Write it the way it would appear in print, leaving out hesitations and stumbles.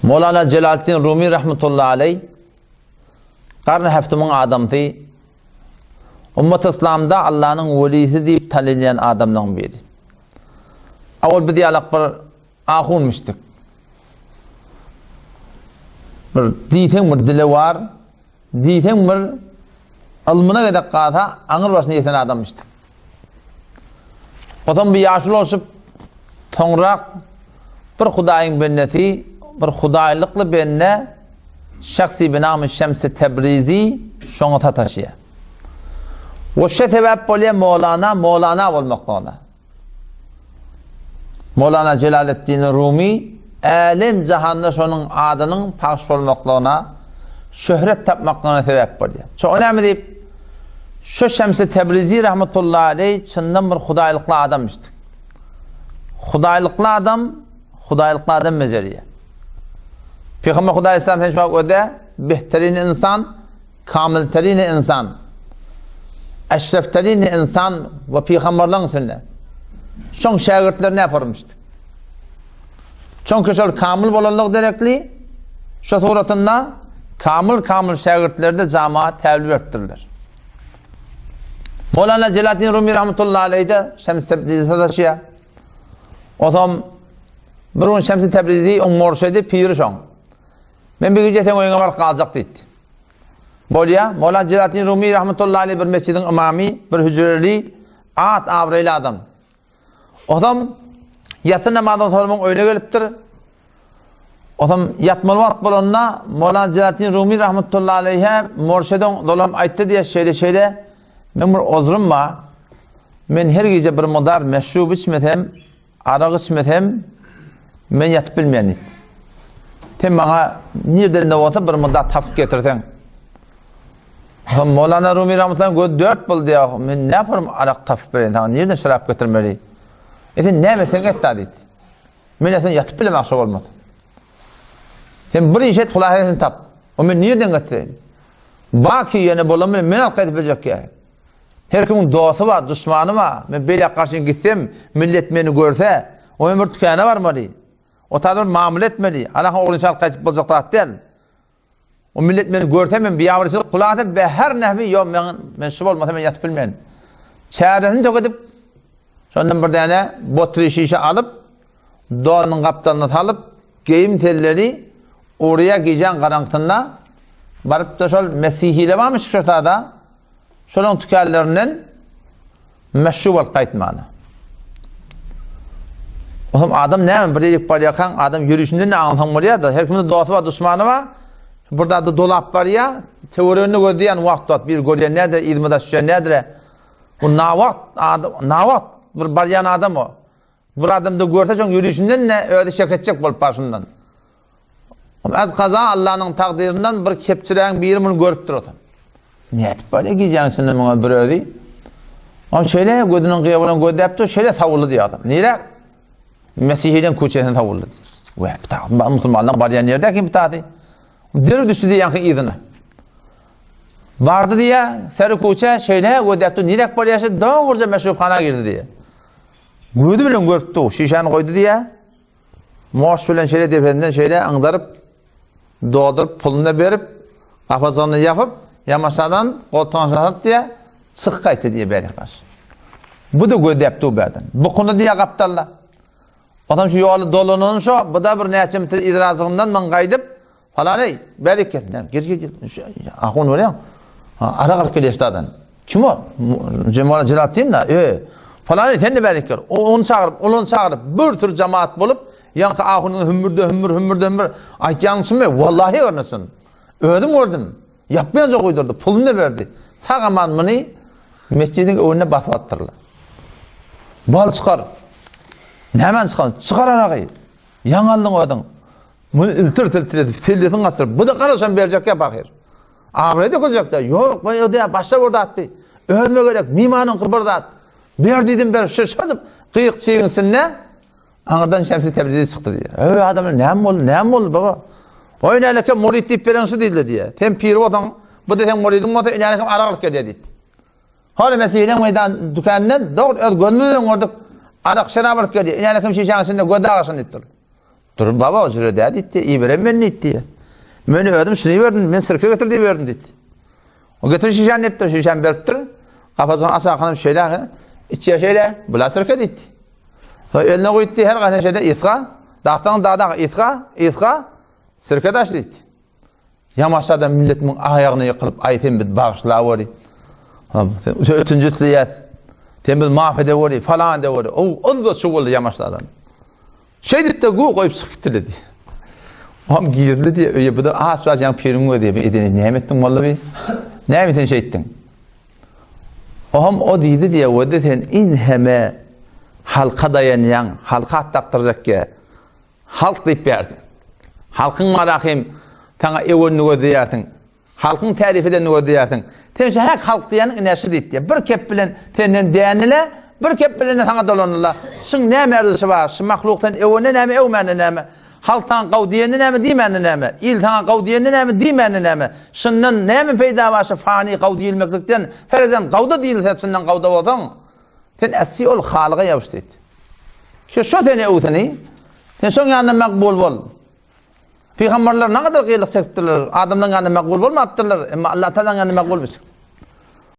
Mowlana Jelaleddin Rumi rahmetullahi aleý garny häfdimiň adamsy, ummat yslamda Allanyň welisi diýip tanalýan adamlaryň biri. Awal biz ýalak bir ahunmyşdyk. Bir diýseň bir dilewar, diýseň bir ylmyna gezek galsa aňyr başyna ýeten adamyşdyk. Otam bir ýaşuly bolşup, soňrak bir Hudaýyň bendesi, bir hudaýlykly bende şahsy binamy Şemsi Tebrizi şoňa sataşýar. We şe sebäp bolýar Mowlana, Mowlana bolmaklygyna. Mowlana Jelaleddin Rumi älem jahanda şonuň adynyň pagş bolmaklygyna, şöhret tapmaklygyna sebäp bolýar. Şo o näme diýip, şu Şemsi Tebrizi rahmetullahi aleý çyndan bir hudaýlykly adamyşdy. Hudaýlykly adam, hudaýlykly adam bejerýär. Pygamber Hudaý Islam sen şu wagt öde behterin insan, Kamilterin ynsan, eşrefterin ynsan we pygamberleň içinde. Şoň şägirtleri näpormuşdy? Çünki şol kamil bolanlygy derekli, şo suratynda kamil-kamil şägirtleri-de jamaat täwil beripdirler. Mowlana Jeladdin Rumi rahmetullahi aleýh-de Şems Tebrizi sataşýar. Osam bir gün Şems Tebrizi oň murşidi, piri şoň. Men bir gije seň öýüňe baryp galjak diýdi. Bolýa, Mowlana Jeladdin Rumi rahmetullahi aleýh bir mesjidiň ymamy, bir hüjreli, at abraýly adam. Osam ýatsy namazdan soň muň öýüne gelipdir. Osam ýatmaly wagt bolanda Mowlana Jeladdin Rumi rahmetullahi aleýhe murşidiň dolam aýtdy diýe şeýle-şeýle men bir ozrum bar. Men her gije bir mudar meşrub içmesem Arak içmesem, men ýatyp bilmeýän diýdi. Sen maňa nirden-de bolsa bir muddat tapyp getirseň. Soň Mowlana Rumi rahmetullahi gözi dört boldy ýa, men näme yaparym arak tapyp bereýin saňa, nirden şarap getirmeli? E sen näme etseň et-da diýdi. Men sen ýatyp bilemok şo bolmasa. Sen bir iş et, hulasasyny tap. O men nirden getireýin? Baki ýene bolan bilen men alyp gaýdyp biljek ýa. Her kimiň dosty bar, duşmany bar. Men beýläk garşy gitsem, millet meni görse, o men bir tükana barmaly. O taýda bir mamla etmeli. Alahyň ogluny çalyp gaýdyp boljak zat däl. O millet meni görse, men biabraýçylyk kulasa be her nähmi, ýok, men, men şu bolmasa men ýatyp bilmen. Çäresini tökedip, şondan bir däne botry şişe alyp, donunyň gapdalyna salyp, geýim telleri urýa gijäň garaňkysynda baryp-da şol mesihile barmyş şo tada, Şolaň tükänlerinden meşhur bolup gaýtmany. Olam adam näme bir ýerik barýarkaň adam ýörüşinden aňsaň bolýar-da, her kimiň dosty bar, duşmany bar. Bir zady dolap barýar, töweregini gözleýän wagt-wagt bir görýän nädir, yzyma düşýän nädir. Bu nawagt, adam, nawagt bir barýan adam o. Bir adamda görse şoň ýörüşinden ne özi şek etjek bolup barşyndan. Az kaza Allanyň takdyryndan bir kepçiräň biri muny görüpdir otan. Nädip barýar gijäň içinde muňa bir özi? Ol şeýle gözüniň gyýa bilen gözläpdir, şeýle sawuldy diýýär adam. Nirä? Mesihiden köçesine sawuldy. We, musulmanlaryň barýan ýerde kim bitady? Derrew düşdi diýýän yzyna. Bardy diýýär, sary köçe şeýle gözläpdir, niräk barýar şeýle dogruja meşrubhana girdi diýýär. Gözi bilen görüpdi, şişäni goýdy diýýär. Moş bilen şeýle depesinden şeýle aňdaryp, dolduryp, puluny-da berip, gapajygyny ýapyp, ýamaşadan goltugyna salyp diýýär, çyk gaýtdy diýýär bärik baş. Bu-da gözläp dur bärden. Bukuny diýýär gapdalda. Onsoň şu ýoly dolanany şo, bu-da bir näçe metr yzrajygyndan maň gaýdyp, Falan-eý, bärik gel. Näme, gel, gel, gel. Ahun bolýaň. Ha, arak alyp gelýär ştadan. Kim o? Jemala Jelaletdin-da. E, falan-eý, sen-de bärik gel. O, ony çagyryp, ol ony çagyryp, bir tür jemaat bolup, ýaňky ahunyň hümmürde, hümmür, hümmürde, hümmür. Aýtýanyň çynmy? Wallahy görne çyn. Özüm gördüm. Ýapmaýanja guýdurdy, puluny-da berdi. Sag-aman muny mesjidiň öňünde basyp alypdyrlar. Bal çykar. Nämäni çykar? Çykar aragy. Ýaňy aldyň özüň. Muny iltir-tiltir edip, sellesini gaçyryp, bu-da garaşan berjek ýa pahyr. Abraý döküljek-dä. Ýok, bu ýerde başga bir zat bi. Özüme gerek, mimanyňky bir zat. Ber diýdim, ber. Şu şödüp, gyýyk-çygyň içinde aňyrdan Şemsi Tebrizi çykdy diýýär. Öý, adamlar, näme boldy, näme boldy, baba? Oý, näleke murit diýip beren şu diýdiler diýýär. Sen pir bolsaň, bu-da seň muridiň bolsa, näleke arak alyp gelýär diýdi. Hany Mesihiniň meýdan dükänyndan dogry öz gözümiz bilen gördük. Arak şerap alyp gelýär. Näleke şişäň içinde göz agaşyn diýipdir. Dur baba o jüre dä diýdi. Iberen men diýdi. Men özüm şuny iberdim, men sirke getir diýip berdim diýdi. O getir şişäni diýipdir, şişäni beripdir. Gapajygyň aşakyny şeýle içýär şeýle, bula sirke diýdi. Soň eline guýupdy, her gaýsy şeýle ysga, dagsaň dagda ysga, ysga, sirke daş diýdi. Ýamaşada millet muň aýagyna ýykylyp, aý sen biz bagyşlaweri. Sen ötünji isleýäs. Sen biz maaf edeweri, falan edeweri. O yzda şu boldy ýamaşadan. Şeýdip-de gu goýup çykyp gitdiler diýýär. Oam girdi diýýär, öýe bu-da aç-aç ýaňy piriň özi diýýär, eden näme etdiň molla bi? Näme sen şeýtdiň? Oam o diýdi diýýär, wede sen inheme halka daýanýaň, halka at dakdyrjak ýa. Halk diýip berdiň. Halkyň marahym saňa öwenini gözleýärsiň. Halkyň tärif edenini gözleýärsiň. Sen şu häk halk diýýäniň ine şu diýdi. Bir kep bilen senden dänile, bir kep bilen saňa dolandylar. Şuň näme erzişi bar? Şu mahluk sen öwende näme, öwmände näme? Halk saňa gaw diýende näme, diýmände näme? Il saňa gaw diýende näme, diýmände näme? Şundan näme peýda bar şu fany gaw diýilmeklikden? Serezen gawda diýilse, çyndan gawda bolsaň, sen ätsi ol halyga ýabyş diýdi. Şu şo seni öwseni, sen şoň ýanynda makbul bol. Pygamberler nägadar gyýlyk çekipdirler, adamlaryň ýanynda makbul bolmapdyrlar, emma Allah Taalanyň ýanynda makbul bolupdyr.